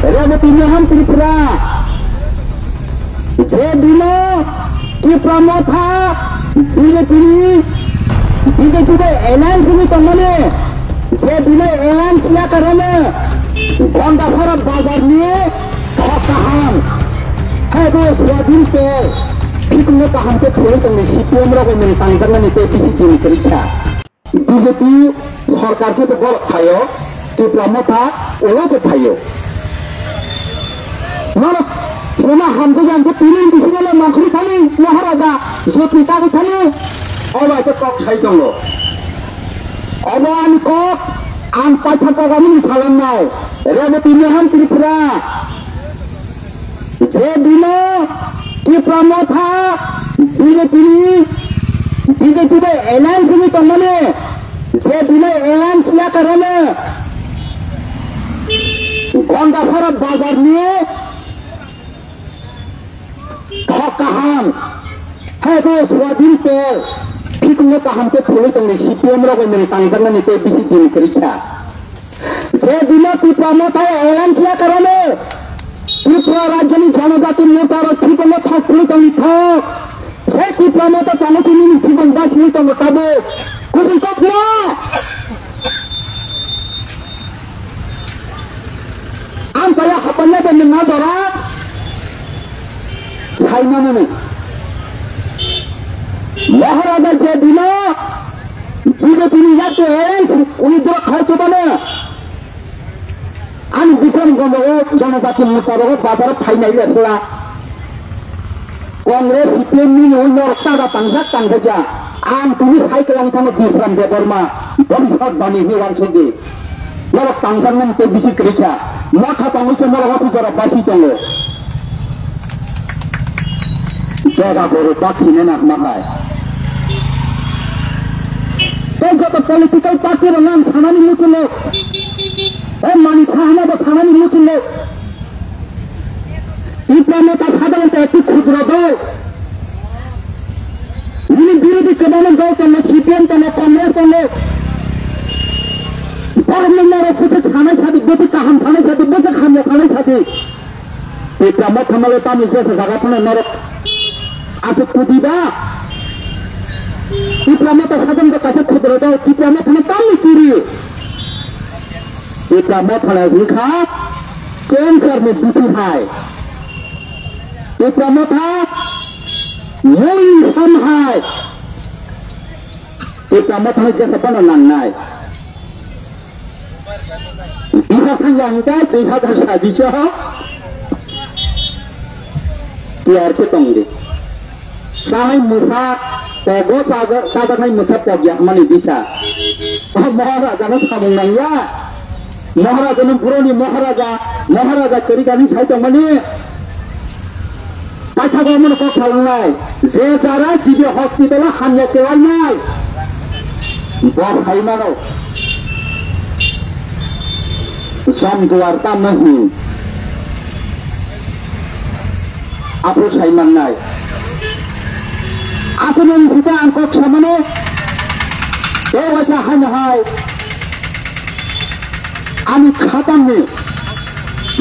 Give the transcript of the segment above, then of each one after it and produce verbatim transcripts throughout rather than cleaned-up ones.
Reboti Mohan Tripura, je dino Tipra Motha B J P ni, B J P bai alliance ni tongmani, je dino alliance ya karone Gandasara bazar ni thok kaham, hai bo Swadhin Tel, thik no kaham khe phulwi tongni C P M rok bai nwng tangjaknani tei bisi din kwrwi kha. B J P sorkar khe to borok phaio, Tipra Motha ulo bo phaio. Norok sema hamjak yang khe tini bisingo le mangkhri thani Maharaja jotni tagwi thani obo hai khe kok sai tongo. Obo ani kok ang paitha kogamini salangnai Reboti Mohan Tripura. Je dino Tipra Motha B J P ni, B J P bai alliance ni tongmani, je dino alliance ya karone Gandasara bazar ni thok kaham, hai bo Swadhin Tel, thik no kaham khe phulwi tongni C P M rok bai nwng tangjaknani tei bisi din kwrwi kha. Je dino Tipra Motha alliance ya karone Tripura rajyoni Janajati Morcha rok thik no thok phulwi tongni thok. Je Tipra Motha tamo tini ni thik no basingwi tongo tabuk. Kubui kok no. Ang kaya hapanya de nang dora. Sai mano ni. Maharaja je dino B J P ni yakte alliance uni dora khai to bana. Ani Bikram Gombo Janajati Morcha rogo bazar phainai le sula. Congress C P M ni ui norok tada tangjak tangjakya. Ang tini cycle ang thangwi Bisram Debbarma, Bhobishyot Bani hinwi uansukdi. Norok tangjaknani tei bisi kwrwi kha. Motha tangwi se norok aswk jora basi tongo. Doga boru bak sine na ma hai. Tei joto political party rok ang sanani muchungo. Tei mani sahana bo sanani muchungo. Tipra Motha sadharon to ekti khudro dol. Nini birodhi kwbangma dol tongo, C P M tongo, Congress tongo. Borokno norok bwswk sanai sadi, bwswk kaham sanai sadi, bwswk hamya sanai sadi. Tipra Motha no le tamni jesa jaga phano norok aswk kudi ba? Tipra Motha sadharon to kaisa khudro dol, Tipra Motha no tamni kiri. Tipra Motha le wngkha cancer ni bithi hai. Tipra Motha mui sam hai. Tipra Motha no jesa phano nangnai. Bisa thangya hingkhe dui hazar sabbish o tiyar khe tongdi. Chanai mwsa pogo chajaknai mwsa pogya hwnmani bisa. O Maharaja no samung nangya. Maharaja no buroni Maharaja, Maharaja kwrwi gani sai tongmani. Paithago omono kok salangnai, je jara G B hospital o hamya kewainai. Bo saimano. Jom duar tamno hin. Aphuru saimannai. Aswkno sita ang kok samano. Tei waisa haino hai. Ani khatangni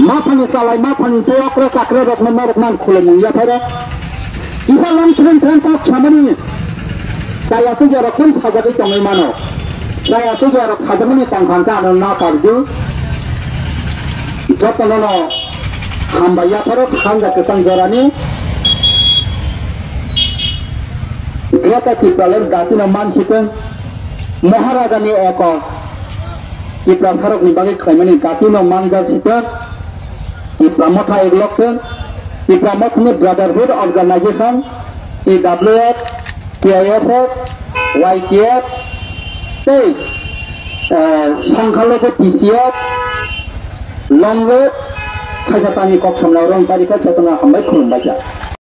maphani chalai, maphani se okra chakra rokno norok man khulumung yaphairok. Kisa long thren thren kok samani chaya tuya rok kun sajagwi tongwi mano. Chaya tuya rok sajakmani tongphang khe ano na pardi. Jotono no hambai yaphairok sanja kwchang jorani. Greater Tipraland datino mansitung. Maharajani eko Tiprasarokni bagwi khlaimani datino manjak situng, Tipra Motha egloktung, Tipra Mothani Brotherhood Organization, T W F, T I S F, Y T F, tei, eh, Songkhalogo T C F, Long Road, khaisa tani kok samna rong bari kha jotono hambai khulumbai kha.